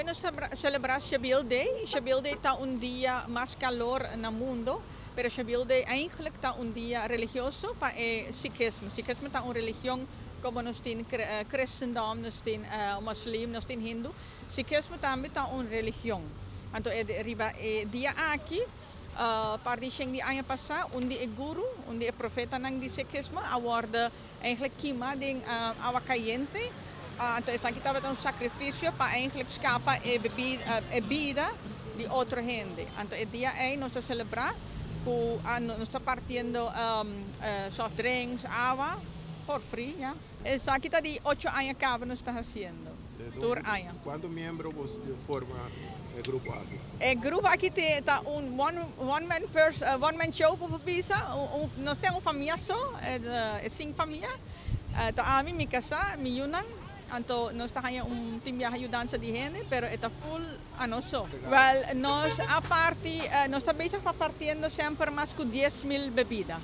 Nos ta celebra Shabil Day. Shabil Day ta un dia mas calor na mundo, pero Shabil Day eigenlijk ta un dia religioso pa e Sikhismo. Sikhismo ta un religion como nos tin Christendom, nos tin Muslim, nos tin Hindu. Sikhismo tambe ta un religion. Anto, riba e dia aki, par di 100 di aña pasa, un di e guru, un di e profetanan di Sikhismo, a wordo eigenlijk kima den awa cayente. Anto, esaki tabata un sacrificio pa eigenlijk scapa e bebida, e bida di otro hende. Anto, e dia ey nos ta celebra, cu nos ta partiendo soft drinks, awa, for free, ja. Esaki ta di 8 aña caba nos ta haciendo. Tur aña. Cuanto miembro boso ta forma e grupo aki? E grupo aki ta un one man show pa bisa. Nos tin un famia so, e cinco famia. Ta ami, mi casa, mi yiunan. Anto nos ta un team di ayudansa di hende, pero ta full anos so. Well, nos a parti, nos ta bezig pa partiendo semper mas cu 10 mil bebida.